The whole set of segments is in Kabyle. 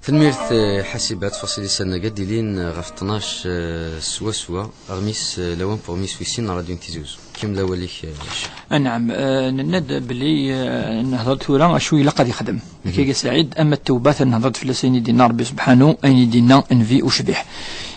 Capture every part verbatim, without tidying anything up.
Tanemmirt, eh, Ḥasiba, ttfaṣil-is anag ad d-ilin, eh, ɣef tnac, eh, swaswa, aɣmis, eh, lawan pour mis wis sin n Radio n Tizi Uzzu. Kemmel awal-ik, eh, Ccix. Anɛam, eh, nenna-d belli, eh, nehḍer-d tura acu ilaq ad yexdem. Akka, Saɛid, ama ttewbat ad nehḍer-d fell-as, ayen i d-yenna Rebbi subḥanu, ayen i d-yenna Nnbi ucbiḥ.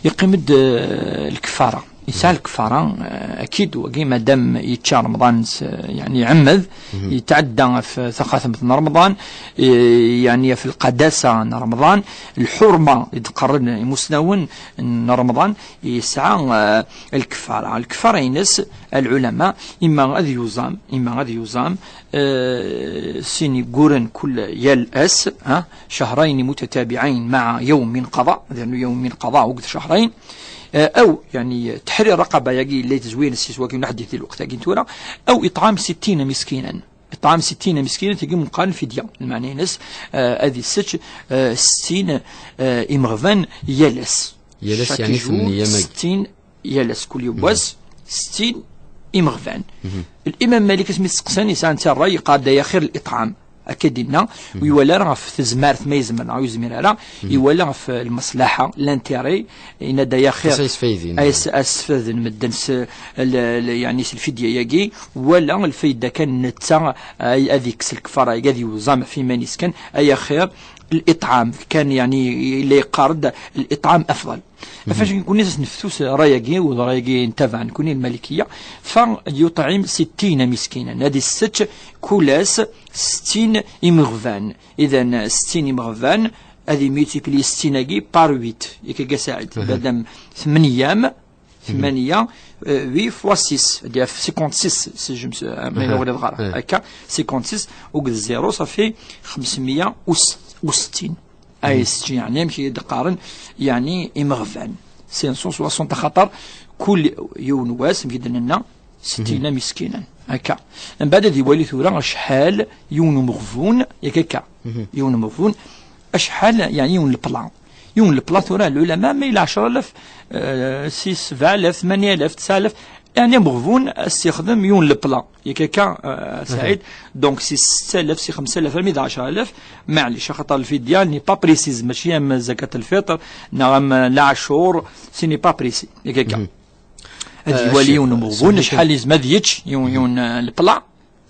Yeqqim-d, eh, lkeffara. Yesɛa lkeffara, eh, akid, wagi madam yečča Remḍan s, yeɛni iɛemmed, yetɛedda ɣef taxatemt n Remḍan, eh, yeɛni ɣef lqadasa n Remḍan, lḥurma i d-qqaren imusnawen n Remḍan, yesɛa, eh, lkeffara. Lkeffara-ines, lɛulama, imma ad yuẓam, imma ad yuẓam, eh, sin yegguren kul yal ass, ha, شهرين متتابعين مع يوم قضاء, d يوم قضاء وقت شهرين, eh, أو, يعني, تحرير رقبة, yagi yella yezwir s iswakin n ḥdid di lweqt-agi n tura, أو إطعام ستين مسكينا. إطعام ستين مسكينا, tigi meqqar lfidya, lmeɛna-ines, eh, ad isečč, eh, sittin, eh, imeɣban yal ass. Yal ass, Chaque yeɛni jour, ثمانية ماك. Sittin yal ass, kul yiwwas, sittin imeɣban. Limam Malik asmi t-steqsan, yesɛa netta ṛṛay, yeqqar-d ay axir l'iṭɛam. Akka d-inna, ur iwala ara ɣef tezmert ma yezmer neɣ ur yezmir ara, iwala ɣef lmaslaḥa, l'intérêt, yenna-d ay axir, Aṭas ay yesfayden. Ay s-, ay sfayden medden s, l-, l-, yeɛni s lfidya-agi, wala lfayda kan netta, ay, ad ikkes lkefara-agi, ad yuẓam ɣef yiman-is kan, ay axir l'iṭɛam, kan, yeɛni, yella yeqqar-d l'iṭɛam afḍal. Ɣef wacu nekkni ad s-neftu s ṛṛay-agi, u d ṛṛay-agi n tabaɛ nekkni lmalikiya, فليطعم ستين مسكينا, ad isečč kul ass settin imeɣban. Idan, settin imeɣban, ad imultiplier settin-agi par huit, yak akka, Saɛid. Madam tmenyam, tmanya, euh, huit fois six, c'est-à-dire cinquante-six, si je me suis, euh, ma ila ɣur-i ɣara. Akka, cinquante-six, akked zéro, ça fait خمسمية وستين. Ay s-, yeɛni, amek i d-qqaren, yeɛni, imeɣban. Cinq cent soixante, axaṭer kul yiwen wass, amek i d-nenna, settin miskinan. Akka. Mbeɛd ad iwali tura acḥal yiwen umeɣbun, yak akka. Yiwen umeɣbun, acḥal, yeɛni, yiwen lepla. Yiwen lepla tura, lɛulama, ma yella ɛecra alaf, eh, si sebɛa alaf, tmanya alaf, tesɛa alaf, yeɛni ameɣbun ad s-yexdem yiwen lepla. Yak akka, eh, Saɛid. Donc, si setta alaf, si xemsa alaf, armi d ɛecra alaf, maɛlic, axaṭer lfidya n'est pas précise, mačči am zakat lfitr, neɣ am leɛcur, ce n'est pas précis. Yak akka. Ad iwali yiwen umeɣbun, acḥal yezmer ad yečč yiwen, yiwen, eh, lepla,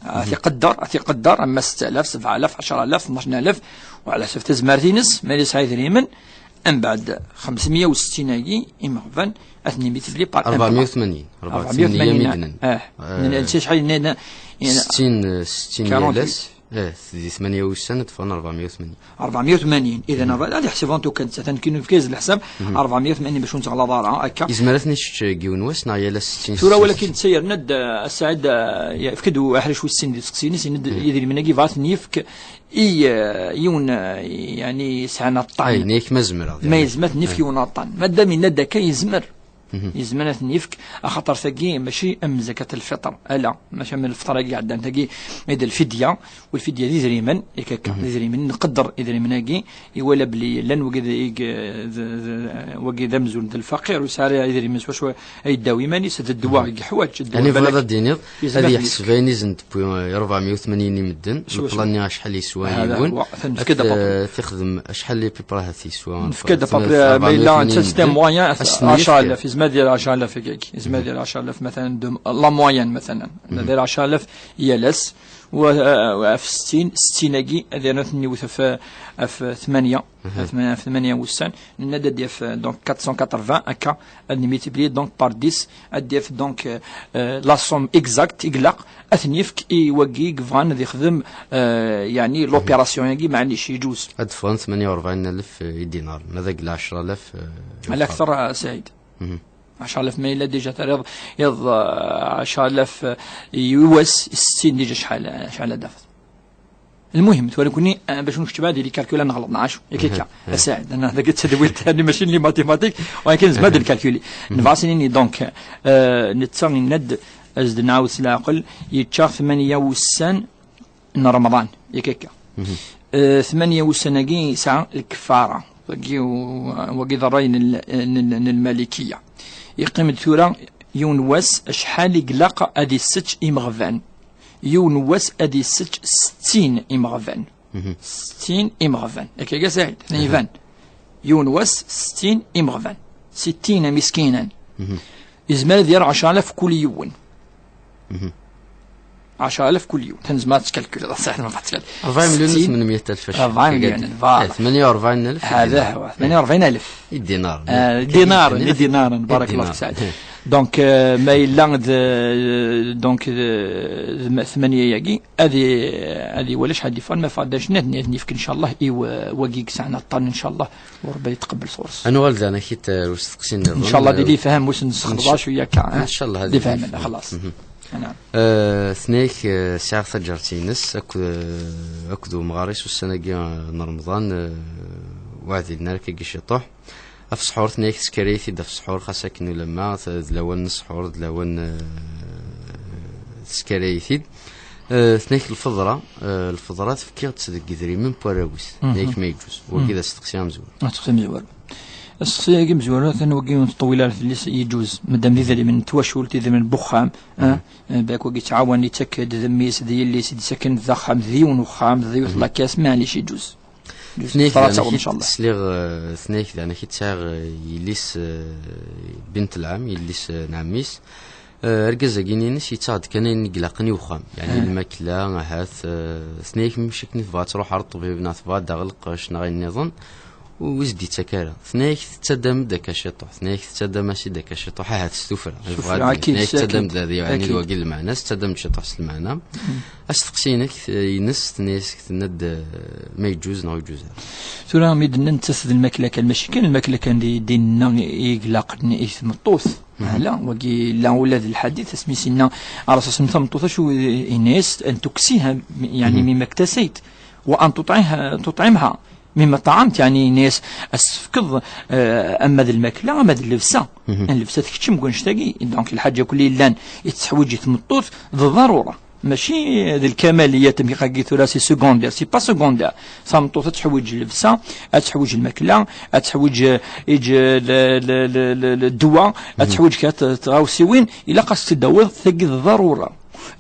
ad t-iqedder, ad t-iqedder, ama setta alaf, sebɛa alaf, ɛecra alaf, tnac alaf, u ɛla ḥsab tazmert-ines, ma yella yesɛa idrimen, mbeɛd xemsmya u settin-agi imeɣban, ad ten-imultiplier par ṛebɛemya u tmanyin. ṛebɛemya u tmanyin, ṛebɛemya u tmanyin, ah. Netta acḥal yenna-, yenna-, settin, settin yal ass, eh, di tmanya wussan ad d-ffɣen ṛebɛemya u tmanyin. ṛebɛemya u tmanyin. Idan, ad yeḥseb en tout cas, netta, atan kan yefka-as leḥsab, ṛebɛemya u tmanyin bac ur nettɣlaḍ ara, akka. Yezmer ad ten-isečč deg yiwen wass, neɣ yal ass settin, tura settin, walakin settin? Netta yerna-d, a Saɛid, eh, yefka-d aḥric wis sin di tseqsiyin-is, yenna-d, idrimen-agi yebɣa ad ten-yefk i, eh, yiwen, eh, yeɛni yesɛan aṭṭan. Ay, yenna-yak ma zemreɣ, ma yeɛni, yezmer ad ten-yefk i yiwen aṭṭan. Madam yenna-d akka, yezmer. Yezmer ad ten-yefk, axaṭer tagi mačči am zakat lfitr, ala, mačči am lfeṭr-agi iɛeddan, tagi i d lfidya, u lfidya d idrimen, yak akka, d idrimen, nqedder idrimen-agi, iwala belli llan wagi d, d, d, wagi d amzun d lfaqir, ur yesɛi ara idrimen s wacu ay yeddawi iman-is, d ddwa i yeḥwaǧ, ddwa. Yeɛni, balak bɣiḍ ad d-tiniḍ, ad yeḥseb ayen i sen-d-tewwi, eh, ṛebɛemya u tmanyin i medden, lepla-nni acḥal yeswa yiwen, ad t-, ad t-ixdem acḥal à peu près, ad t-yeswa, nefka-d à peu près, ma yella netta, c'est un moyen, ɛecra alaf, yezmer ad d-yerr ɛecra alaf, yezmer ad d-yerr ɛecra alaf, matalan, de, la moyenne, matalan, ad d-yerr ɛecra alaf yal ass, u, eh, ɣef settin, settin-agi, ad yerr ad ten-iwet ɣef, ɣef tmanya, ɣef tmanya, ɣef tmanya wussan, nenna-d ad d-yaf, eh, donc, quatre cent quatre-vingts, akka, ad nemultiplier donc par dix, ad d-yaf donc, euh, euh, la somme exacte i ilaq ad ten-yefk i wagi i yebɣan ad yexdem, euh, yeɛni l'opération-agi, maɛlic, yeǧuz. Ad d-ffɣen tmanya u ṛebɛin alaf, euh, idinaren, ma d agla ɛecra alaf, euh, ala akteṛ, a Saɛid. Ɛecra alaf ma yella déjà terriḍ, iḍ, euh, ɛecra alaf, euh, i wass, settin déjà, acḥal, acḥal ad d-tafeḍ? Lmuhim, tura nekkni, eh, bac ur nkeččem ara di les calculs ad neɣleḍ, neɣ acu? Yak akka, a Saɛid, ana dagi d tadwilt, yani mačči n les mathématiques, walakin nezmer ad nkalkuli. Nebɣa ad s-nini, donc, eh, netta yenna-d, ad s-d-nɛawed s leɛqel, yečča tmanya wussan n Remḍan, yak akka. Eh, tmanya wussan-agi yesɛa lkeffara, wagi u-, wagi d ṛṛay n l-, n l-, n lmalikiya. Yeqqim-d tura yiwen wass acḥal i ilaq ad isečč imeɣban. Yiwen wass ad isečč settin imeɣban. Settin imeɣban. Akka, a Saɛid, atan iban. Yiwen wass, settin imeɣban. Settin miskinan. Yezmer ad yerr ɛecra alaf kul yiwen. Ɛecra alaf kul yiwen. Tanezma ad tkalkuliḍ, saɛd ma tkalkuliḍ. أربعة مليون وثمانمية ألف. أربعة مليون، voilà. ثمانية وأربعين ألف. هذا هو، ثمانية وأربعين ألف. الدينار. آه، دينار، دينار، بارك الله فيك سعد. Donc, euh, ma yella d, donc, d, d ثمانية ياكي، هذه، هذه ولاش حد يفعل، ما فعل داش نت، نت نفك إن شاء الله، إي و-، واقي سعنا الطن إن شاء الله، وربي يتقبل صورس. أنا والد أنا كيت، آه، واش تقسينا إن شاء الله دي لي فهم واش نسخ إن شاء-، شوية كاع، إن شاء الله دي هذه فهم، خلاص. نعم. آه، ثنيك، آه، ساعة فجرتينس، أكد، آه، أكد مغاريس والسنة جا رمضان، آه، وعد النار كي شطوح. Ɣef ṣṣḥur, tenna-yak teskarayt-id ɣef ṣṣḥur, xas akken ulamma t-, d lawan n ṣṣḥur, d lawan, eh, teskarayt-id. Eh, tenna-yak lfeḍra, eh, lfeḍra tefkiɣ-tt deg idrimen n warraw-is. Tenna-yak ma yeǧǧuz. Wagi d asteqsi amezwaru. Asteqsi amezwaru. Asteqsi-agi amezwaru, atan wagi ur neṭṭewwil ara fell-as, yeǧǧuz. Madam d idrimen n twacult, idrimen n wexxam, eh, eh, bak wagi yettɛawan, yettak-d d mmi-s, d yelli-s, i d-yettaken d axxam, d yiwen uxxam, d yiwet lakas, maɛlic yeǧǧuz. Tenna-yak daɛna, إن شاء الله. Sliɣ, eh, tenna-yak daɛna ki tesɛiḍ, eh, yelli-s, eh, bint lɛam, yelli-s, eh, n ɛemmi-s. Eh, argaz-agi-ines yettaɣ-d kan ayen i ilaqen i uxxam. Yeɛni lmakla, ahat, eh, tenna-yak mec akken i tebɣa ad truḥ ar ṭṭbib neɣ tebɣa ad d-taɣ lqecc neɣ ayen nniḍen, ur s-d-yettak ara. Tenna-yak tettaddam-d akka ciṭuḥ, tenna-yak tettaddam-as-id akka ciṭuḥ, ahat s tuffra. Tuffra, yebɣa ad d-, akid, tenna-yak tettaddam-d, yeɛni d wagi lmeɛna, tettaddam-d ciṭuḥ s lmeɛna. Asteqsi-inek, eh, ines, tenna-yas, tenna-d, eh, ma yeǧǧuz neɣ ur yeǧǧuz ara. Tura mi d-nnan nettat d lmakla kan, mačči kan lmakla kan di, di-nneɣ i ilaqen i tmeṭṭut. Ala, wagi la ula d lḥadit, asmi s-inna Ṛṛasul s-, tameṭṭut acu i-, ines, أن تكسيها, يعني مما اكتسيت, وأن تطعها, تطعمها مما طعمت, يعني ines, ad s-tefkeḍ, eh, ama d lmakla, ama d llebsa. Llebsa tkeččem deg wannect-agi. Donc, lḥaǧa kulli yellan i tettḥwiǧ i tmeṭṭut, d ḍarura. Mačči d lkamaliyat, mi ɣagi tura, c'est secondaire, c'est pas secondaire. Tameṭṭut ad teḥwiǧ llebsa, ad teḥwiǧ lmakla, ad teḥwiǧ, eh, iǧ, le, le, le, le, le, ddwa, ad teḥwiǧ kra t-, tɣawsiwin, ilaq ad s-tt-id-tawiḍ, tagi d ḍarura.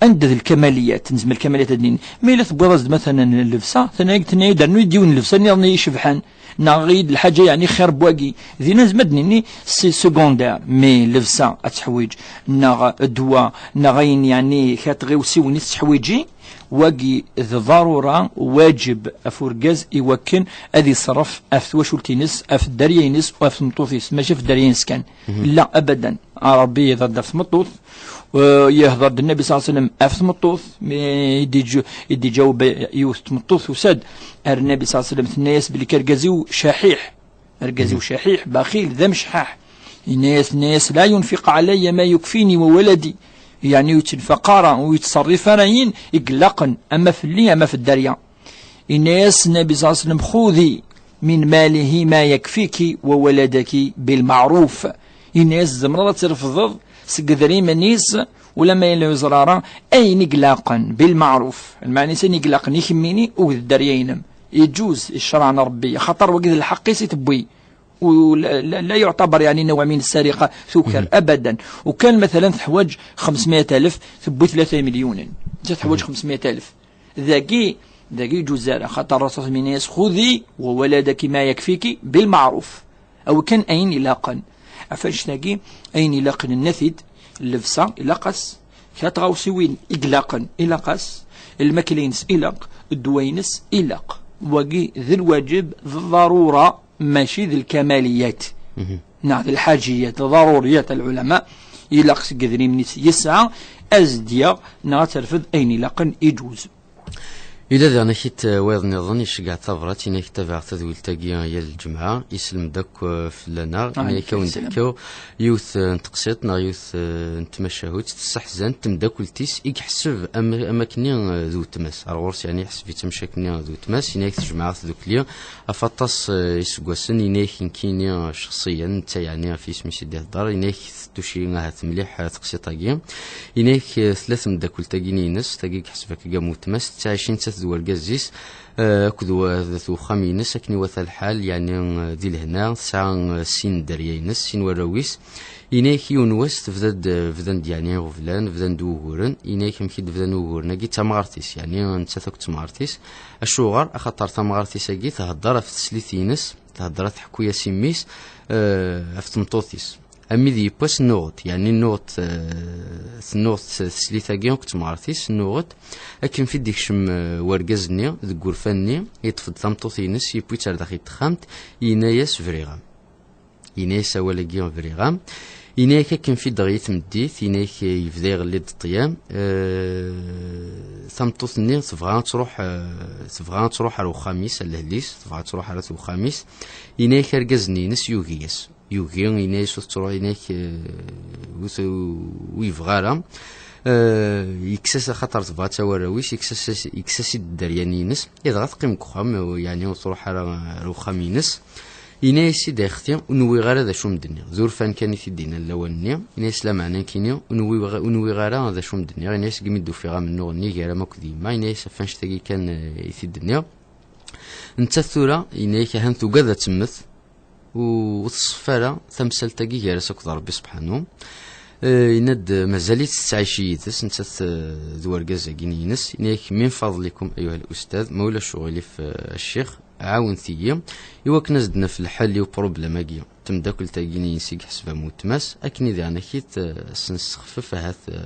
Anda d lkamaliyat, nezmer lkamaliyat ad d-nini. Ma yella tewwiḍ-as-d, matalan, llebsa, tenna-yak, tenna-yak, d rnu-yi-d yiwen llebsa nniḍen i icebḥen. Neɣ i d lḥaǧa, yeɛni, xir n wagi. Dinna nezmer ad d-nini c'est secondaire, mais llebsa ad teḥwiǧ, neɣ ddwa, neɣ ayen, yeɛni, kra n tɣawsiwin i tettḥwiǧi, wagi d ḍarura, waǧeb ɣef urgaz i wakken ad iṣerref ɣef twacult-ines, ɣef dderya-ines, u ɣef tmeṭṭut-is, mačči ɣef dderya-ines kan. La, abadan. Ṛebbi ihder-d ɣef tmeṭṭut, eh, yehder-d Nnabi ṣalla Llahu ɛalayhi wa sallam ɣef tmeṭṭut, mi i d-iǧ-, i d-iǧaweb yiwet n tmeṭṭut, tusa-d ar Nnabi ṣalla Llahu ɛalayhi wa sallam, tenna-yas belli argaz-iw caḥiḥ. Argaz-iw caḥiḥ, baxil, d amecḥaḥ. Yenna-yas, tenna-yas, لا ينفق علي ما يكفيني وولدي. Yeɛni ur yettenfaq ara, ur yettṣerrif ara ayen i ilaqen, ama fell-i, ama f dderya. Yenna-yas Nnabi ṣalla Llahu ɛalayhi wa sallam, خذي من ماله ما يكفيك وولدك بالمعروف. Yenna-yas, tzemreḍ ad trefdeḍ seg idrimen-is, ulamma yella ur yeẓri ara, ayen i ilaqen, بالمعروف. Lmeɛna-s ayen i ilaqen i kemmini u d dderya-inem. Yeǧǧuz i ccṛeɛ n Ṛebbi, axaṭer wagi d lḥeqq-is i tewwi. U la, la, لا يعتبر, yeɛni, نوع من السرقة, tuker, abadan. U kan, matalan, teḥwaǧ xemsmiyat alef, tewwi tlata imelyunen. Nettat teḥwaǧ xemsmiyat alef. Dagi, dagi yeǧǧuz ara, xaṭer Ṛṛasul yenna-yas, خذي وولدك ما يكفيك بالمعروف. Awi kan ayen ilaqen. Ɣef annect-agi, ayen ilaqen nnat-id, llebsa ilaq-as, kra n tɣawsiwin i ilaqen ilaq-as, lmakla-ines ilaq, ddwa-ines ilaq. Wagi d lwaǧeb, d ḍarura, mačči d lkamaliyat. Neɣ d lḥaǧiyat, d ḍaruriyat, lɛulama, ilaq seg idrimen-is yesɛa, ad s-d-yaɣ, neɣ ad terfed ayen ilaqen, iǧuz. Yella daɣen akit, eh, wayeḍ nniḍen iceggeɛ tabrat, yenna-k tabaɛeɣ tadwilt-agi yal lǧemɛa, islem-d akk, eh, fell-aneɣ, yenna-k awen-d-fkeɣ yiwet, eh, n teqsiṭ neɣ yiwet, eh, n tmacahut tesseḥzan temdakelt-is i yeḥseb am, am akkenni, eh, d weltma-s. Ar ɣur-s, yeɛni, yeḥseb-itt am akkenni d weltma-s, yenna-k tejmeɛ-aɣ tdukli ɣef aṭas, eh, iseggasen, yenna-k nekkini, eh, cexṣiyan, netta, yeɛni, ɣef yisem-is i d-ihedder, yenna-k tuci ahat mliḥ, eh, teqsiṭ-agi. Yenna-k, eh, tella temdakelt-agi-ines, tagi yeḥseb akka am weltma-s, tettɛici nettat d wergaz-is, eh, akked wa-, d uxxam-ines, akken iwata lḥal, yeɛni, eh, di lehna, tesɛa, eh, sin n dderya-ines, sin warraw-is. Yenna-k yiwen wass tebda-d, eh, bdan-d, yeɛni, iɣeblan, bdan-d wuguren. Yenna-k amek i d-bdan wuguren-agi d tamɣart-is, yeɛni, nettat akked temɣart-is. Acuɣer? Axaṭer tamɣart-is-agi thedder ɣef teslit-ines, Thedder-as, tḥekku-yas i mmi-s, eh, ɣef tmeṭṭut-is. Armi d yiwwas nnuɣent, yeɛni nnuɣent, eh, tennuɣent teslit-agi akked temɣart-is, nnuɣent akken fi d-ikcem, eh, wergaz-nni deg wurfan-nni, yeṭṭef-d tameṭṭut-ines, yewwi-tt ar daxel n texxamt, yenna-yas: "Briɣ-am." Yenna-yas awal-agi: "Briɣ-am." Yenna-yak: "Akken fi d-teɣli tmeddit", yenna-yak, yebda iɣelli-d ṭṭyam. Eh, tameṭṭut-nni tebɣa ad truḥ, eh, tebɣa ad truḥ ar uxxam-is, ar lehli-s, tebɣa ad truḥ ar at uxxam-is. Yenna-yak argaz-nni-ines yugi-yas. Yugi, yenna-yas: "Ur tettruḥ", yenna-yak, eh, ur t-, ur yebɣi ara. Eh, yekkes-as, axaṭer tebɣa-tt i warraw-is, yekkes-as, yekkes-as-id dderya-nni-ines, idɣa teqqim deg uxxam, eh, yeɛni ur truḥ ara ar uxxam-ines. Yenna-yas-id: "A yexti, ur nwiɣ ara d acu m-d-nniɣ." D urfan kan i t-id-yenna lawan-nni. Yenna-yas: "Lameɛna nekkini ur nwiɣ, ur nwiɣ ara d acu m-d-nniɣ." Yenna-yas: "Segmi d-ufiɣ amennuɣ-nni gar-am akked yemma", yenna-yas, "ɣef annect-agi kan, eh, i t-id-nniɣ." Nettat tura, yenna-yak, ahan tugad ad temmet, u-, ur teṣṣef ara tamsalt-agi gar-as akked Ṛebbi Sebḥanu. Eh, yenna-d, mazal-itt tettɛici yid-s, nettat, eh, d wergaz-agi-ines. Yenna-yak: "Min fadlikum, ayuha al-ustad, ma ulac uɣilif, eh, a ccix, ɛawnet-iyi, i wakken ad s-d-naf lḥel i uproblem-agi." Temdakkelt-agi-ines i yeḥseb am weltma-s, akken i diɣen akit, eh, s-nessexfef ahat, eh,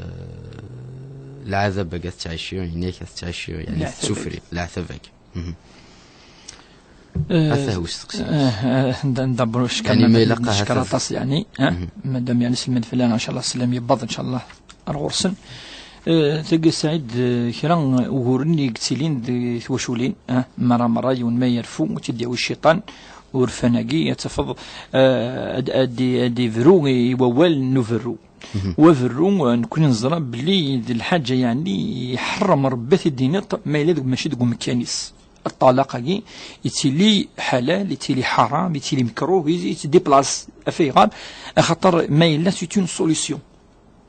lɛadab-agi ad tettɛici, yenna-yak ad tettɛici, yeɛni tettufri, leɛtab-agi. Mhm. Eh, ata hwa usteqsi. Eh, eh, nda-, ndabru cekran, yeɛni ma ilaq neckeṛ aṭas, yeɛni, eh, madam, yeɛni, selmed fell-aneɣ, ncallah, sslam yewweḍ, ncallah, ar ɣur-sen. Eh, tagi, Saɛid, eh, kra n wuguren i yettilin di twaculin, eh, merra, merra, yiwen ma yerfu, ur tt-id-yawi cciṭan, urfan-agi, ad tafeḍ, eh, ad, ad i-, ad ibru i wawal n uberru. Wa berru, eh, nekkni neẓra belli d lḥaǧa, yeɛni, iḥeṛṛem Ṛebbi ad t-id-tiniḍ ma yella deg, mačči deg umekkan-is. Ṭṭalaq-agi yettili ḥalal, yettili ḥaṛam, yettili mekruh, yettdiplas. Af ayɣer? Axaṭer ma yella c'est une solution.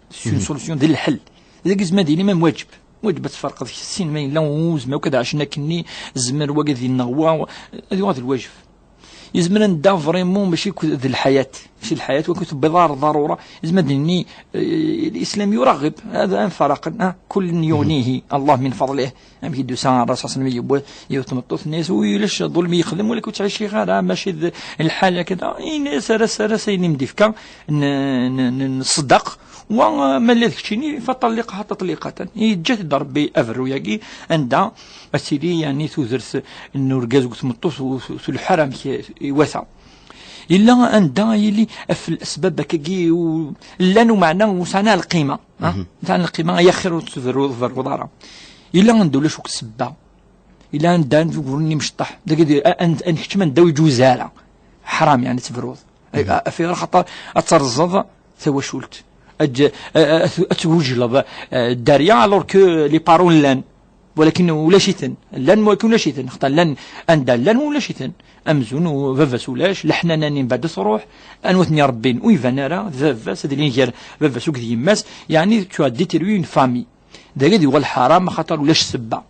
C'est une solution d lḥel. Dagi zma d-yili même waǧeb. Waǧeb ad tferqeḍ sin ma yella ur zmer akk ad ɛacen akkenni, zmer wagi ad yenneɣ wa, ad yuɣal d lwaǧeb. Yezmer ad nedda vraiment mačči d lḥayat, mačči d lḥayat, wakud tewwiḍ ar ḍarura. Yezmer ad d-nini, eh, الإسلام يرغب، هذا أن فرقا، ah, كل يغنيه الله من فضله. Amek i d-tusa ɣer Ṛṛasul صلى الله عليه وسلم, yewwi yiwet tmeṭṭut, tenna-yas: "Ulac ḍulm i yexdem, wala ur ttɛiciɣ ara, mačči d lḥal keda." Yenna-yas: "Ar ass, ar ass ayen i m-d-ifka n, n, n, n ṣṣdaq, wa, ma yella d keččini, فطلقها تطليقة." Yeǧǧa-t-id Ṛebbi aberru-yagi, anda ad tili, yeɛni, tudert n urgaz akked tmeṭṭut, u t-, tulḥu ara amek iwata. Yella anda yili ɣef lesbab akkagi, u-, llan, umeɛna ur sɛan ara lqima, ha? Ur sɛan lqima, ay axir ur tberru-, tberruḍ ara. Yella anda ulac akk ssebba. Yella anda n uguren imecṭaḥ. Dagi di, a, a, a, keččem anda ur iǧuz ara. Ḥram, yeɛni, ad tebruḍ. A, a, af ayɣer? Axaṭer ad terẓeḍ tawacult. Ad, a, a, ad, ad twejleḍ, a, dderya, alors que les parents llan. Walakin ulac-iten. Llan, walakin ulac-iten. Xaṭer llan anda llan, ulac-iten. Amzun u-, baba-s ulac, leḥnana-nni mbeɛd ad truḥ, anwa ten-irebbin? Ur iban ara, d baba-s, ad ilin gar baba-s akked yemma-s, yeɛni tu as détruit une famille. Dagi ad yuɣal ḥaram, axaṭer ulac ssebba.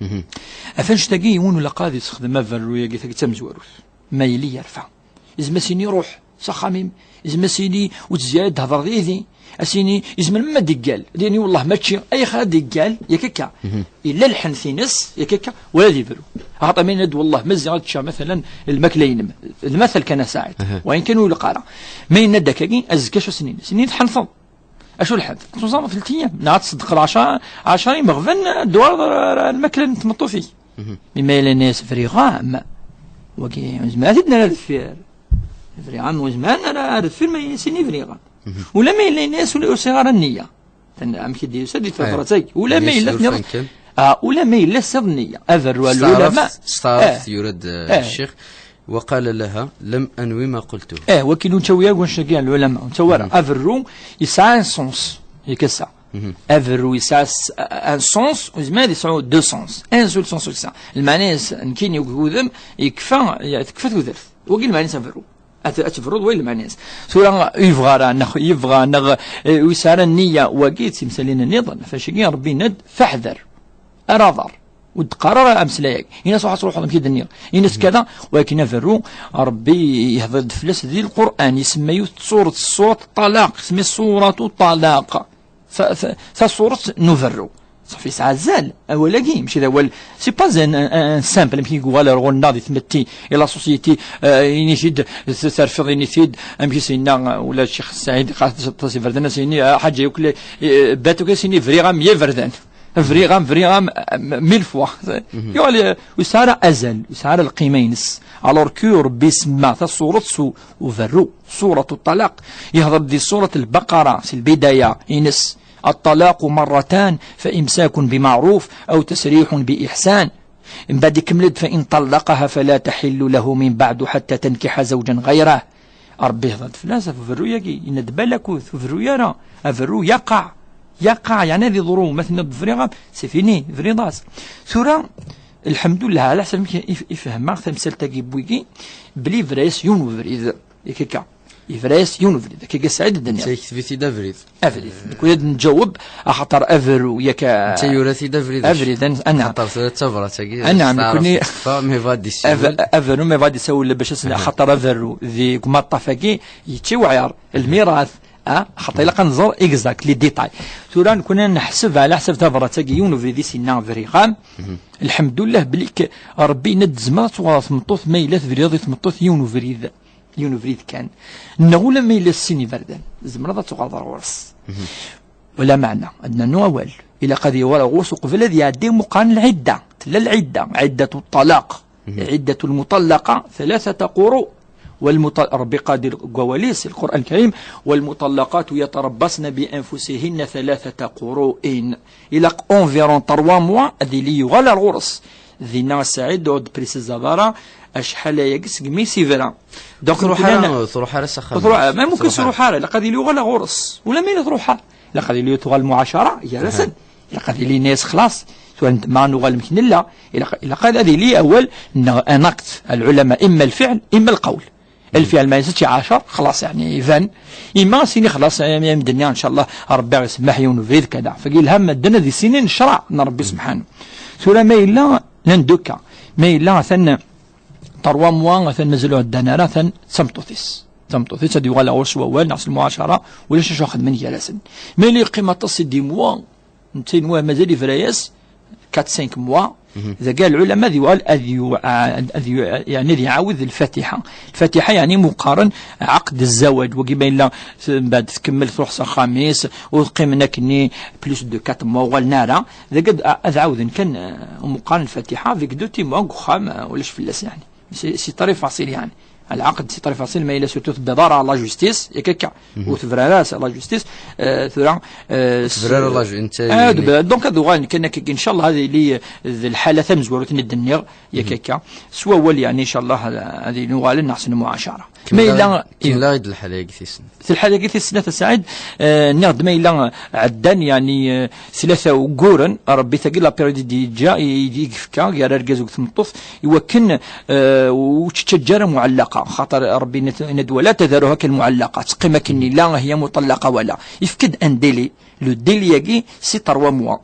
Ɣef annect-agi, yiwen ur ilaq ad yessexdem aberru-yagi, tagi d tamezwarut. Ma yili yerfa. Izem a s-yini: "Ruḥ s axxam-im." Izem a s-yini: "Ur tezzi ara ad d-thedreḍ yid-i." A s-yini, izmer ma ad d-iggal, ad yini: "Wellah mačči, ayɣer ad d-iggal?" Yak akka. Yella lḥenf-ines, yak akka, wala ad ibru. Axaṭer ma yenna-d: "Wellah ma zziɣ ad ččeɣ, matalan, lmakla-inem." D matal kan, a Saɛid. Wayen kan ur ilaq ara. Ma yenna-d akkagi, azekka acu a s-nini? A s-nini: "Tḥenfeḍ." Acu lḥenf? Ad tuẓameḍ tlata ayyam, neɣ ad tṣeddqeḍ ɛecṛa, ɛecṛa imeɣban, ad d-tuɣaleḍ ar, ar, ar lmakla n tmeṭṭut-ik. Mi ma yella yenna-yas: "Briɣ-am", wagi, nezmer ad t-id-nerr ar deffir. "Briɣ-am", ur nezmer ad nerr ar deffir ma yella a s-yini: "Briɣ-am". Ula ma yella yenna-yas: "Ur, ur sɛiɣ ara nniya." Tan-, amek i d-yusa di tebrat-agi. Ula ma yella tenniḍ, ah, ula ma yella tesɛiḍ nniya. Aberru n lɛulama. Steɛṛaft, steɛṛaft, yura-d, eh, ccix. وقال لها: "لم أنو ما قلته." Eh, wagi ur nettawi ara annect-agi n lɛulama, ur nettawi ara. Aberru yesɛa un sens, yak ass-a. Aberru yesɛa s-, un sens, ur yezmir ad yesɛu deux sens. Un seul sens yak ass-a. Lmeɛna-s, nekkini akked wudem, yekfa, ya-, tekfa tudert. Wagi lmeɛna-s aberru. Ad, ad tebruḍ, wagi lmeɛna-s. Tura, yebɣa ara, neɣ, yebɣa, neɣ, eh, ur yesɛi ara nniya, wagi d timsalin nniḍen. Ɣef wacagi, Ṛebbi yenna-d: "Faḥder." Ara aḍar. Ur d-qqar ara ameslay-agi. Ini-as: "Ruḥ ad truḥeḍ amek i d-nniɣ." Ini-as kada, walakin aberru, Ṛebbi yehder-d fell-as di Lqur'an, isemma yiwet tsurat, surat ṭṭalaq, isem-is suratu ṭṭalaq. Ta, ta, tasurat n uberru. Safi, yesɛa azal. Awal-agi, mačči d awal, c'est pas un, un, un simple, amek i yuɣal ar ɣur-nneɣ di tmetti, et la société, euh, ini-t-id, terfiḍ, ini-t-id, amek i s-yenna, euh, ula d Ccix Saɛid, ɣas aṭas iberdan, as-yini, ah, ḥaǧa yakk la, eh, bat akk as-yini, briɣ-am ya iberdan. Briɣ-am, briɣ-am, euh, mille fois. Yuɣal, euh, ur yesɛi ara azal, ur yesɛi ara lqima-ines. Alors que Rebbi isemma taṣurat s u-, uberru, Surat Ṭṭalaq, yehder di Surat Lbaqara, si lbidaya-ines, الطلاق مرتان فإمساك بمعروف أو تسريح بإحسان. Mbeɛd ikemmel-d: فإن طلقها فلا تحل له من بعد حتى تنكح زوجا غيره. Rebbi ihder-d fell-as ɣef uberru-yagi, yenna-d: "Balak ur tberru ara, aberru yaqa, yaqa, yeɛni ad iḍru, ma tenniḍ-d briɣ-am, c'est fini, tebriḍ-as." Tura, lḥemdullah, ɛla ḥsab amek i, i fehmeɣ tamsalt-agi n wigi, belli yebra-yas yiwen ubrid, yak akka. Yebra-yas yiwen ubrid, akka Saɛid d-nniɣ. Netta yekteb-it-id abrid. Abrid. Nekk ur ad nǧaweb, axaṭer aberru, yak a- Netta yura-t-id abrid. Abrid, an-, anɛam. Xaṭer tura d tabrat-agi, Anɛam, s taɛrabt nekkni tekfa, mi bɣa ad d-yessiwel. Ab-, aberru, mi bɣa ad d-yessiwel, bac ad s-, Aha. Axaṭer aberru, di gma ṭṭaf-agi, yeččiwɛiṛ, lmirat, a, xaṭer ilaq ad nẓer exact, les détails. Tura nekkni neḥseb ɛla ḥsab tabrat-agi, yiwen ubrid i s-yenna briɣ-am. Lḥemdullah, belli k-, Rebbi yenna-d tzemreḍ ad tuɣaleḍ tmeṭṭut ma yella tebriḍ i tmeṭṭut yiwen ubrid. Yiwen ubrid kan. Neɣ ula ma yella sin iberdan, tzemreḍ ad tuɣaleḍ ar ɣur-s. Wala meɛna, ad nernu awal. Ilaq ad yewwar ar ɣur-s uqbel ad iɛeddi imuqaren lɛidda. Tella lɛidda, عدة الطلاق. عدة المطلقة ثلاثة قروء. والمط-، Rebbi qadir deg wawal-is, Lqur'an Lkarim: والمطلقات يتربصن بأنفسهن ثلاثة قروء. Ilaq environ trois mois ad yili yuɣal ar ɣur-s. Dinna Saɛid ur d-prisizeḍ ara acḥal ayagi segmi i s-ibra. Donc, truḥ ara, nekkni n-, truḥ ara s axxam. Truḥ, ma mumkin truḥ ara. Truḥ ara, ilaq ad yili yuɣal ɣur-s. Ula ma yella truḥ ara, ilaq ad yili tuɣal muɛacara gar-asen. Ilaq ad yili yenna-yas xlaṣ, tura ma nuɣal amek nella, ilaq, ilaq ad yili awal neɣ un acte, lɛulama, imma lfiɛl, imma lqawl. Lfiɛl ma yesɛa ɛecṛa, xlaṣ, yeɛni, iban. Imma s-ini xlaṣ, am, am d-nniɣ, ncallah, Rebbi isemmeḥ yiwen ubrid kada. Fagi yelha medden ad issinin ccṛeɛ n Rebbi subḥanu. Tura ma yella, llan deux cas. Ma yella atan trois mois, atan mazal ur ɛeddan ara, atan d tameṭṭut-is. D tameṭṭut-is ad yuɣal ɣur-s wawal, neɣ s lmuɛacara, ulac acu xedmen gar-asen. Ma yella yeqqim aṭas i dix mois, netta yenwa mazal yebra-yas quatre cinq mois, dagi lɛulama ad yuɣal ad yu-, ad yu-, yeɛni ad iɛawed lfatiḥa. Lfatiḥa yeɛni mu qqaren ɛaqd zzawaj. Wagi ma yella s-, mbeɛd tkemmel, truḥ s axxam-is, ur qqimen akkenni plus de quatre mois, uɣalen ara. Dagi ad, ad ɛawden kan, eh, mu qqaren lfatiḥa, avec deux petits mots deg uxxam, eh, ulac fell-as yeɛni. C'est, c'est très facile, yeɛni. Lɛaqd c'est très facile, ma yella surtout tebdiḍ ara la justice, yak akka. Ur tebra ara s la justice, euh, tura, euh, tebra ara s-, la ju-, netta ah, yeɛni. Tebra, donc ad uɣalen kan akka, ncallah ad yili, euh, d lḥala tamezwarut i d-nniɣ, yak akka. S wawal, yeɛni, ncallah, ad, ad nuɣalen neɣ s lmuɛacara. Ma yella, kemmel-aɣ-d lḥala-agi tis-, Telḥa dagi tis snat a Saɛid, eh, nniɣ-d ma yella ɛeddan, yeɛni, eh, tlata wugguren, Rebbi tagi la période i d-yeǧǧa, i, i d-yefka gar argaz akked tmeṭṭut, i wakken, eh, ur tettaǧǧa ara muɛallaqa, xaṭer Rebbi yenna-d: "ولا تذروها كالمعلقة", teqqim akken yella, هي مطلقة ولا. Yefka-d un délai, le délai-agi, c'est trois mois.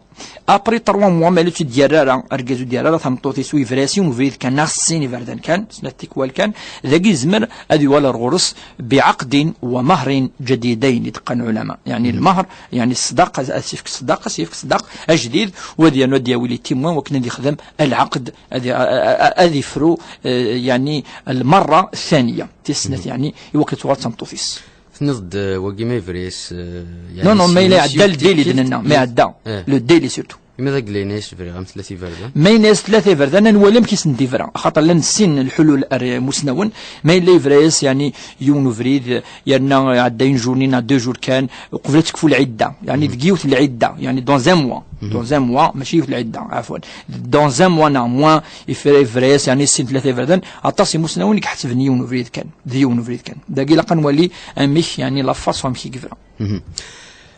Après trois mois, ma ur tt-id-yerra ara, argaz ur d-yerra ara tameṭṭut-is, ur yebra-as yiwen ubrid kan, neɣ sin iberdan kan, snat tikwal kan, dagi yezmer ad yuɣal ar ɣur-s بعقد ومهر جديدين, i d-qqaren lɛulama. Yeɛni lmehr, yeɛni ṣṣdaq, ad, ad s-yefk ṣṣdaq, ad s-yefk ṣṣdaq ajdid, u ad yernu ad d-yawi les témoins, wakken ad yexdem lɛaqd, ad, a-, a-, a-, ad ifru, eh, yeɛni lmerra ttaniya, tis snat, yeɛni, i wakken ad tuɣal d tameṭṭut-is. Tenniḍ-d, eh, wagi ma yebra-yas, eh, yeɛni Non, non, ma yella iɛedda le délai d-nenna, ma iɛedda. Eh. Le délai surtout. Imi d agla yenna-yas briɣ-am tlata iberdan. Ma yenna-yas tlata iberdan, ad nwali amek i sen-d-ibra. Axaṭer llan sin lḥulul ar imusnawen, ma yella yebra-yas, yeɛni, yiwen ubrid, yerna iɛedda une journée neɣ deux jours kan, uqbel ad tekfu lɛidda. Yeɛni, deg yiwet lɛidda, yeɛni, dans un mois. Dans un mois, mačči yiwet lɛidda, ɛafwan. Dans un mois neɣ moins, yefra-, yebra-yas, yeɛni, sin tlata iberdan, aṭas imusnawen i iḥesben yiwen ubrid kan. D yiwen ubrid kan. Dagi ilaq ad nwali amek, yeɛni, la façon amek i yebra.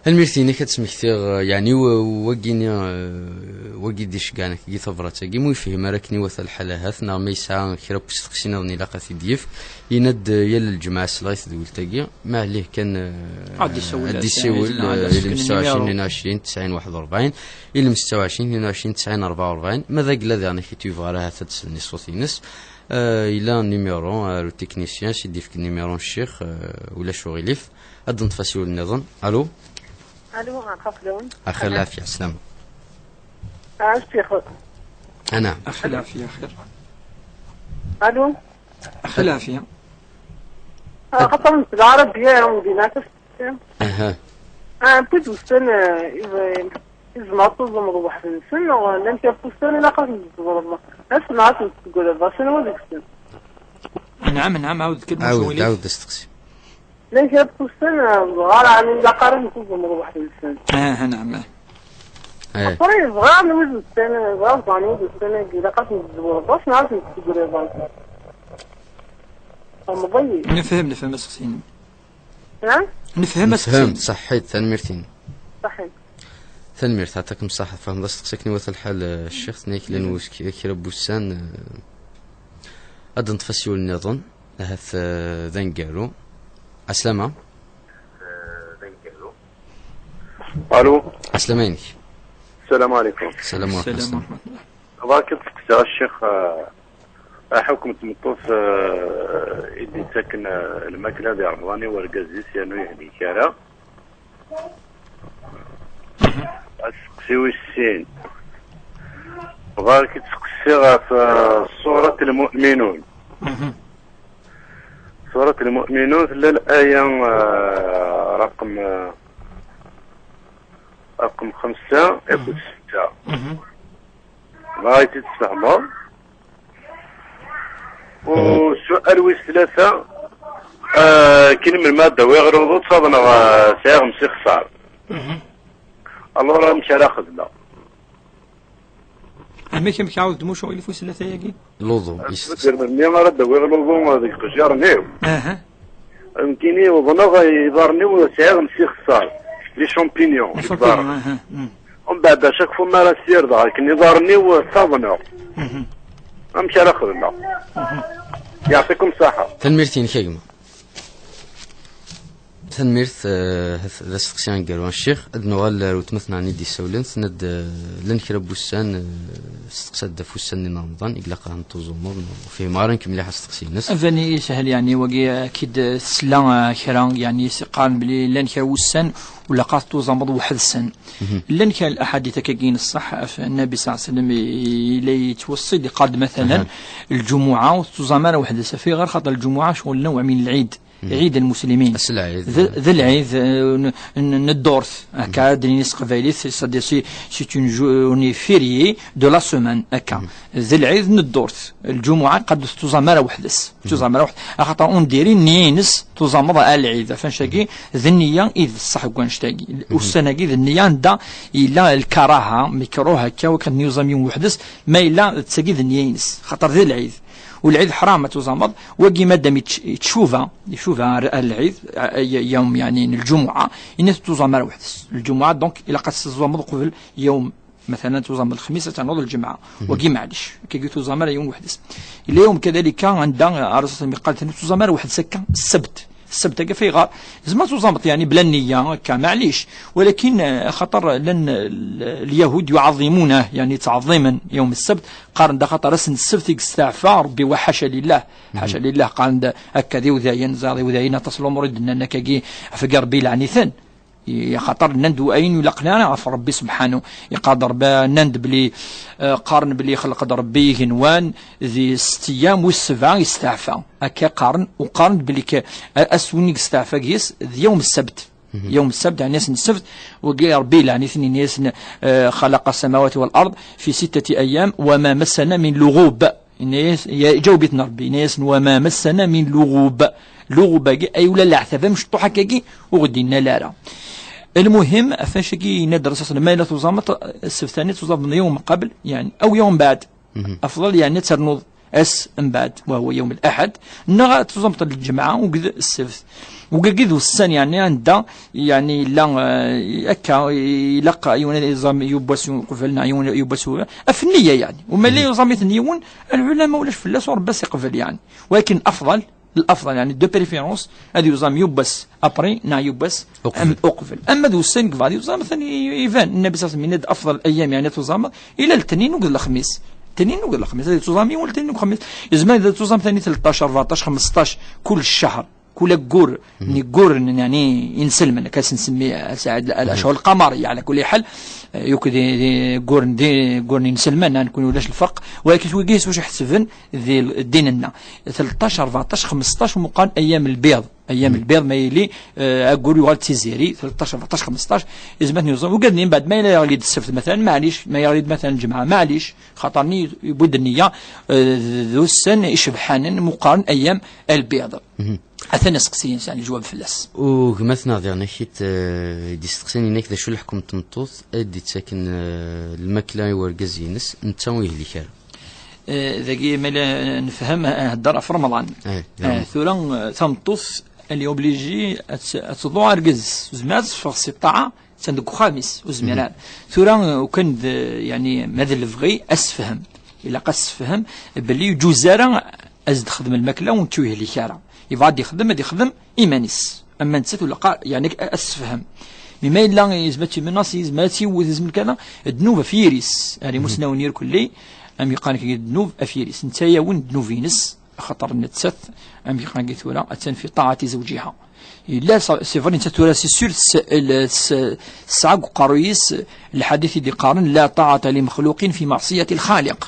Tanemmirt-inek, ad d-smektiɣ, eh, yeɛni, w-, wagini, eh, wagi d-iceggɛen akkagi tabrat-agi, mu yefhim ara akken iwata lḥal ahat, neɣ ma yesɛa kra n usteqsi niḍen ilaq ad t-id-yef, yenna-d, eh, yal lǧemɛa sleɣ i tedwilt-agi, ma ɛlih kan, eh, ad d-isiwel, ad d-isiwel, eh, i lem setta u ɛecrin, tnin u ɛecrin, tesɛin, waḥed u rebɛin, i lem setta u ɛecrin, tnin u ɛecrin, tesɛin, rebɛa u rebɛin, ma d agla diɣen ak-ituyeb ɣer ahat ad d-slen i ṣṣut-ines, eh, yella numéro, eh, ar utiknisyen, s-id-ifk numéro n ccix, eh, ulac uɣilif. Ad d-neṭṭef asiwel nniḍen. Alo? Alo, ɛqaqlun. Axir lɛafya, slama. Ah, الشيخ. أنا. أخي العافية خير. ألو. أخي العافية. آه، خاطر من العربية يا مدينة. أها. آه، بغيت نسال، آه، إذا يزمر تزمر واحد السن، ولا أنت بوستان، إلا قاس نزور الله. ناس نعرف نتقول هذا، شنو هو ديك السن؟ نعم، نعم، عاود كلمة عاود، شوية. عاود استقسي. لا، جاب فستان صغار، يعني، لا قارن نكون في الموضوع واحد الإنسان. آه، نعم، آه. إيه. أخويا صغار، نوز السنة، صغار، صغار، نوز السنة، كي لقات نزول الباص، نعرف نكتب لي الباص. مضيق. نفهم، نفهم، أسقسيني. نعم؟ نفهم، نفهم، أسقسيني. صحيت، تنميرتين. صحيت. تنميرت، يعطيكم الصحة، فهم بس تقسيك نوث الحال، آه، الشيخ، ثنيك لنوز كي-، كي ربو السان، آه، أدن تفسيول النظام. Ahat, eh, d aneggaru. Aslama. Allo. Aslama-inek. السلام عليكم. السلام ورحمة الله. السلام ورحمة الله. Bɣiɣ ad d-steqsiɣ الشيخ, eh, aḥukm n tmeṭṭut, eh, i d-yettaken, eh, lmakla di Remḍan i urgaz-is yernu yehlek ara. Asteqsi wis sin. Bɣiɣ ad k-id-steqsiɣ ɣef, eh, surat Lmu'minun. Surat Lmu'minun tella laya, eh, raqem, eh, raqem xemsa akked setta. Bɣiɣ ad t-id-tesfehmeḍ. U sual wis tlata, eh, kini melmi ad d-awiɣ ɣer uḍu ttaḍneɣ, eh, sɛiɣ msixṣar. Alors amek ara xedmeɣ? Amek, amek, ɛawed-d mucu ilef wis tlata-agi? Luḍu, yesseqsa. Melmi ara d-awiɣ luḍu deg iqejjaren-iw? Aha. Nekkini uḍneɣ iḍarren-iw, sɛiɣ msixṣar, les champignons, les deg iḍarren. Aha. Mm. Umbeɛd, à chaque fois mi ara ssirdeɣ akken iḍarren-iw, ttaḍneɣ. Mhm. Amek ara xedmeɣ? Mhm. Yeɛṭikum ṣṣaḥa. Tanemmirt-inek a gma. Tanemmirt, eh, d asteqsi aneggaru a ccix. Ad nuɣal ar weltma-tneɣ i d-yessawlen, tenna-d, eh, llan kra n wussan, eh, testeqsa-d ɣef wussan-nni n Remḍan i ilaq ad ten-tuẓumeḍ, ur fhimeɣ ara nekk mliḥ asteqsi-ines. Ad yili yeshel, yeɛni, wagi, eh, ki-d, eh, tesla, eh, kra, yeɛni, s-, qqaren belli llan kra n wussan ur ilaq ad tuẓameḍ weḥd-sen. Mhm. Llan kra n laḥadit akkagi n ṣṣeḥ ɣef Nnabi ṣalla Llahu ɛalayhi wa sallam, i-, yella yettweṣṣi-d, yeqqar-d, matalan, aha, lǧumuɛa ur tettuẓam ara weḥd-s. Ɣef ayɣer? Xaṭer lǧumuɛa ccɣel نوع من العيد. Mhm. عيد المسلمين. D lɛid. D-, d lɛid, eh, n, n, n ddurt. Akka, mhm, ad d-nini s teqbaylit, c'est-à-dire c'est, c'est une journée fériée de la semaine, akka. Mhm. D lɛid n ddurt. Lǧumuɛa qqar-d ur tettuẓam ara weḥd-s. Ur tettuẓam ara weḥd-s. Axaṭer on dirait nniya-ines tuẓameḍ a lɛid. Ɣef annect-agi, d nniya i d ṣṣeḥ deg wannect-agi. Mhm. Ussan-agi d nniya anda yella lkaraha, mekruh akka, wakken ad yuẓam yiwen weḥd-s, ma yella d tagi d nniya-ines. Xaṭer d lɛid. U lɛid ḥram ad tuẓameḍ, wagi madam yetc-, yetcuba, yetcuba ar, ar lɛid, a, a, yawm, yeɛni, n lǧumuɛa, ini tettuẓam ara weḥd-s. Lǧumuɛa, donc, ilaq ad tuẓameḍ qbel yawm, matalan, tuẓameḍ lexmis, ad ternuḍ lǧemɛa. Mhm. Wagi maɛlic, akkagi tuẓam ara yiwen weḥd-s. Yella yawm kadalika, anda, a, Rasul yeqqar-d, tuẓam ara weḥd-s akka, ssebt. Ssebt-agi ɣef ayɣer? Tzemreḍ tuẓameḍ, yeɛni, bla nniya, akka, maɛlic. Walakin, eh, xaṭer llan, eh, lyahud yuɛaḍimunah, yeɛni, ttɛeḍḍimen yawm ssebt, qqaren-d axaṭer ass n ssebt i yesteɛfa Rebbi, wa ḥaca lillah. Mhm. Ḥaca lillah, qqaren-d akka d iwdayen, ẓer iwdayen, aṭas n lumuṛ i d-nnan akkagi, ɣef wagi Rebbi yelɛen-iten. I-, axaṭer nnan-d ayen ur ilaqen ara ɣef Rebbi subḥanu. Yeqqar-d Rebbi, nnan-d belli, eh, qqaren belli ixleq-d Rebbi igenwan di sett ayyam, wis sebɛa yesteɛfa. Akka qqaren, u qqaren-d belli k-, a-, ass win i yesteɛfa deg-s d yawm ssebt. Mhm. Yawm ssebt, yeɛni ass n ssebt, wagi Rebbi yelɛen-iten, yenna-yasen, eh, خلق السماوات والأرض في ستة أيام وما مسنا من لغوب. Yenna-yas-, ya-, jaweb-iten Rebbi, yenna-yasen, وما مسنا من لغوب. Luɣub-agi, ay ula leɛtab amecṭuḥ akkagi, ur ɣ-d-innal ara. Lmuhim, ɣef annect-agi yenna-d Rasul ṣalla Llahu ɛalayhi wa sallam, ma yella tuẓameḍ, ssebt-nni tuẓameḍ yawm qabel, yeɛni, aw yawm baɛd. Mhm. Afḍal, yeɛni, ad ternuḍ ass mbeɛd, wa huwa yawm al-ahad, neɣ ad tuẓameḍ lǧemɛa, akked ssebt. Wagi d ussan, yeɛni, anda, yeɛni, yella, eh, akka, ilaq yiwen ad yuẓam yiwwas uqbel, neɣ yiwen yiwwas u-, ɣef nniya, yeɛni. Uma yella, mhm, yuẓam-iten yiwen, lɛulama ulac fell-as, u Rebbi ad s-iqbel, yeɛni. Walakin afḍal, الأفضل، يعني، de préférence، ad yuẓam yiwwas après, neɣ yiwwas uqbel. Am-, uqbel. Ama d ussan deg beɛd yuẓam, atan i-, iban. Nnabi ṣalla Llahu ɛalayhi wa sallam yenna-d أفضل الأيام، يعني, ad tuẓam, ila letnin akked lexmis. Letnin akked lexmis, ad tuẓam yiwen letnin akked lexmis. Yezmer ad tuẓam tani tleṭṭac, rbeɛṭac, xmesṭac, kul ccher. Kul aggur n yigguren, yani, inselmen, akka s-nsemmi, eh, Saɛid, al-, al-, ashhur al-qamariya, ala kulli ḥal, eh, yakk d, d igguren, d igguren inselmen, ah, nekkni ulac lferq, walakin wigi s wacu ḥesben di l-, ddin-nneɣ. Tleṭṭac, rbeɛṭac, xmesṭac, meqqar ayyam lbiḍ. Ayyam lbiḍ, ma yili, eh, aggur yuɣal d tiziri, tleṭṭac, rbeɛṭac, xmesṭac, izmat n yuẓam, ugaden, mbeɛd ma yella yeɣli-d ssebt, matalan, maɛlic, ma yeɣli-d, matalan, lǧemɛa, maɛlic, xaṭer-nni yewwi-d nniya, eh, d, d ussan icebḥanen, meqqaren ayyam lbiḍ. Atan aseqsi-ines, yani, lǧwab fell-as. U gma-tneɣ diɣen akit, eh, i d-isteqsan inek d acu leḥkem n tmeṭṭut ay d-ittaken, eh, lmakla i wergaz-ines, netta ur yehlik ara. Eh, dagi, ma la nefhem, eh, hedder ɣef Remḍan. Eh, d Eh, Remḍan. Tura, eh, tameṭṭut, elle est obligée ad t-, ad tḍu argaz-is. Ur tezmir ad teffeɣ si ṭṭaɛa, attan deg uxxam-is, ur tezmir ara. Tura, eh, ukan d, yani, ma d lebɣi, ad sefhem. Ilaq ad sefhem belli ur yeǧuz ara ad s-d-texdem lmakla ur tt-yehlik ara. Yebɣa ad yexdem, ad yexdem iman-is. Ama nettat ur ilaq, yani, ad sefhem. Mi ma yella yezmer ad tt-imenas, yezmer ad tt-iwwet, yezmer kan, ddnub ɣef yiri-s. Ar imusnawen irkelli, am yeqqaren kan ddnub ɣef yiri-s. Netta yawen ddnub-ines, axaṭer nettat, am yeqqaren kan tura, attan fi ṭaɛati zawǧiha. Yella sa-, c'est vrai, nettat tura, c'est sûr, s-, l-, s-, tesɛa deg uqerruy-is lḥadit i d-iqqaren: "La ṭaɛata li mexluqin fi meɛṣiyati lxaliq."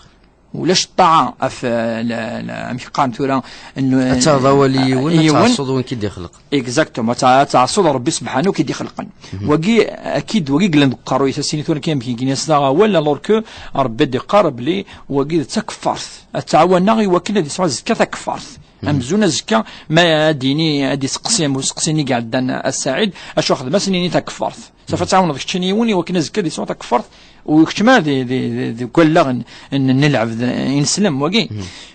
Ulac ṭṭaɛa ɣef, eh, la, la, amek qqaren tura, n-, Ad taɣeḍ awal i yiwen, ad yiwen. Tɛeṣṣuḍ win k-id-ixleq. Exactement, ad tɛ-, ad tɛeṣṣuḍ Ṛebbi subḥanahu k-id-ixleqen. Wagi, akid, wagi yellan deg uqerruy-is, ad s-nini tura kan amek i d-yenna s daɣ awal, alors que Ṛebbi d-iqqar belli wagi d takeffart. Ad tɛawen-aɣ i wakken ad yesɛu azekka takeffart. Amzun azekka, ma ad d-yini, ad d-iseqsi am useqsi-nni i iɛeddan a Saɛid, acu xdem, ad s-nini takeffart. Safa tɛawneḍ keččini yiwen i wakken azekka ad yesɛu takeffart, u kečč ma di, di, di, di wallaɣ n, n, n lɛebd, ineslem, wagi.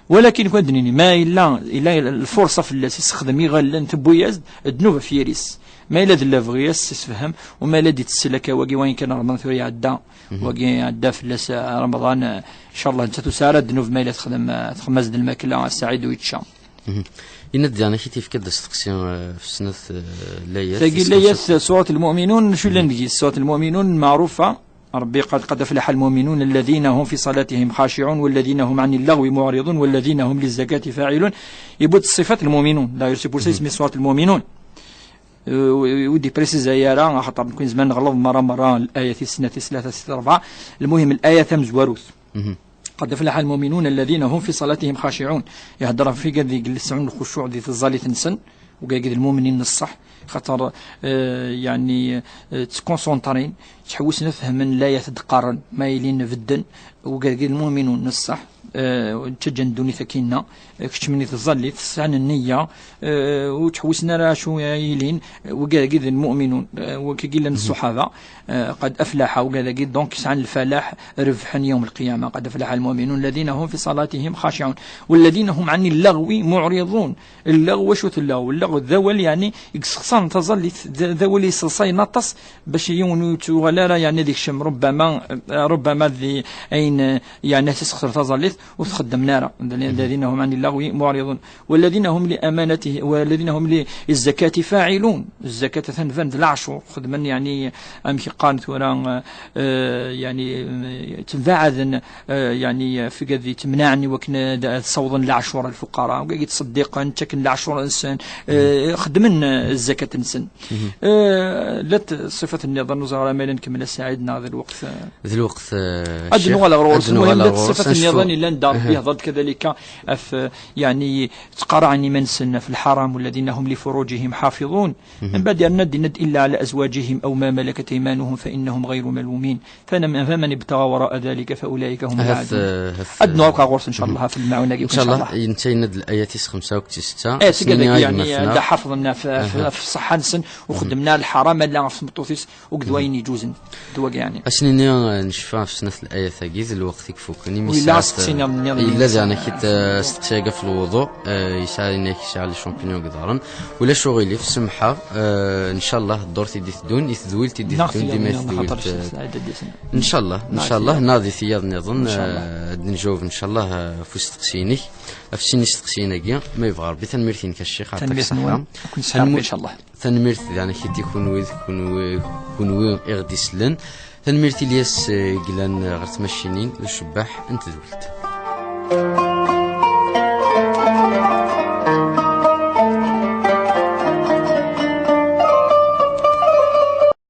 Walakin kwan d-nini, ma yella, yella lfurṣa fell-as, yessexdem iɣallen, tewwi-yas-d ddnub ɣef yiri-s. Ma yella d lebɣi, ad s-yessefhem, u ma yella d-itessel akka, wagi, wayen kan Remḍan tura iɛedda, wagi iɛedda fell-as, eh, Remḍan, eh, incallah, netta tusa ara ddnub ma yella texdem, eh, texdem-as-d lmakla, a Saɛid, u yečča. Yenna-d diɣen ak-id-yefka-d asteqsi, eh, f snat, eh, layat. Tagi layat, eh, surat Lmuminun, acu yellan deg-s? Surat Lmuminun, meɛrufa, Ṛebbi قال: "قد أفلح المؤمنون الذين هم في صلاتهم خاشعون والذين هم عن اللغو معرضون والذين هم للزكاة فاعلون." Yewwi-d ṣṣifat Lmuminun. D'ailleurs, c'est pour ça isem-is surat Lmuminun. Eh, ur d-iprisiza ara, axaṭer nekkni nezmer neɣleḍ merra, merra, layat tis snat, tis tlata, tis rebɛa. Lmuhim, layat tamezwarut. قد أفلح المؤمنون الذين هم في صلاتهم خاشعون. Ihedder ɣef wigad i yesɛun lxucuɛ di tẓallit-nsen, wigad i d lmumnin n ṣṣeḥ, xaṭer, eh, yani, eh, ttkunsentrin, ttḥewwisen ad fehmen layat d-qqaren, ma ilin bedden, wigad i d lmuminun n ṣṣeḥ, eh, ttaǧǧan ddunit akkinna, eh, keččmen i tẓallit, sɛan nniya, eh, ur ttḥewwisen ara acu ilin, eh, wigad i d lmuminun, eh, wigi llan ṣṣuḥaba, eh, qad aflaḥa, wigad-agi, donc, sɛan lfalaḥ, rebḥen yawm lqiyama. Qad aflaḥa lmuminun alladina hum fi salatihim xaciɛun, walladina hum ɛani llaɣwi muɛriḍun. Llaɣw, wacu-t llaɣw? Llaɣw d awal, yeɛni, i yessexṣaren taẓallit, d, d awal i yesseḍsayen aṭas, bac yiwen ur yettuɣal ara, yeɛni, ad ikcem, rubbama, eh, rubbama di ayen, eh, yeɛni, ad yessexṣer taẓallit, ur t-xeddmen ara. Alladina hum ɛani llaɣwi muɛriḍun. Walladina hum li amanatihim, walladina hum li zakati faɛilun. Zzakat atan ban d leɛcur, xedmen, yeɛni, amek qqaren tura, eh, yeɛni, eh, ttembaɛaden, eh, yeɛni, eh, figad yettemnaɛen i wakken ad, ad ssawḍen leɛcur ɣer lfuqara, wigi yettṣeddiqen, ttaken leɛcur-nsen, eh, xeddmen, eh, zzakat-nsen. Eh, llant ṣṣifat nniḍen, ur ẓriɣ ara ma yella nkemmel a Saɛid neɣ d lweqt, eh, D lweqt, eh, Ad nuɣal ɣer ɣur-s. Ad nuɣal ɣer ɣur-s. Ad nuɣal ɣer ɣur-s. Ad nec-, ad nec-, Lmuhim, llant ṣṣifat nniḍen yellan d Ṛebbi ihḍer-d kadalika ɣef, eh, yeɛni, ttqaraɛen iman-nsen ɣef lḥaram, walladina hum li furujihim ḥafiḍun. Mbeɛd yerna-d, yenna-d: "Illa ɛla azwajihim aw ma malakat aymanuhum fa innahum ɣayru malumin. Faman, faman ibtaɣa wara'a dalika fa ulaika humul Ahat, aadun." eh, ahat, Ad nuɣal ɣer ɣur-s, ncallah, ɣef lmaɛun-agi, Ncallah, ncallah. Netta yenna-d layat-is xemsa akked tis setta. Eh, Ass-nni tigad-agi, yeɛni, gma-tneɣ. Ad ḥafḍen ɣef, ɣef, ɣef ṣṣeḥḥa-nsen, u xeddmen ara lḥaram, ala ɣef tmeṭṭut-is, u d wayen iǧuzen. D wagi, yeɛni. Ad s-nini, eh, necfa ɣef snat layat-agi, d lweqt i ifuken, imi Ur yella tesɛa, asteqsi nniḍen, nniḍen yella i d-, asteqsi-agi ɣef lwuḍu, eh, yesɛa, yenna-k yesɛa les champignons deg iḍarren. Ulac uɣilif, semḥeɣ, eh, ncallah, ddurt i d-iteddun, i tedwilt i d-iteddun, dima i tedwilt, eh, ncallah, ncallah, neɣ di tiyaḍ nniḍen, eh, ad d-njaweb, ncallah, eh, ɣef usteqsi-inek, ɣef sin isteqsiyen-agi, ma yebɣa Ṛebbi. Tanemmirt-inek a ccix, ɛṭak ṣṣeḥḥa. Ad ken-yesɛu Ṛebbi, ncallah. Tanemmirt diɣen akit i kunwi d kunwi, kunwi i ɣ-d-isellen. Tanemmirt i Ilyas, eh, i yellan, eh, ɣer tmacinin d ucebbeḥ n tedwilt.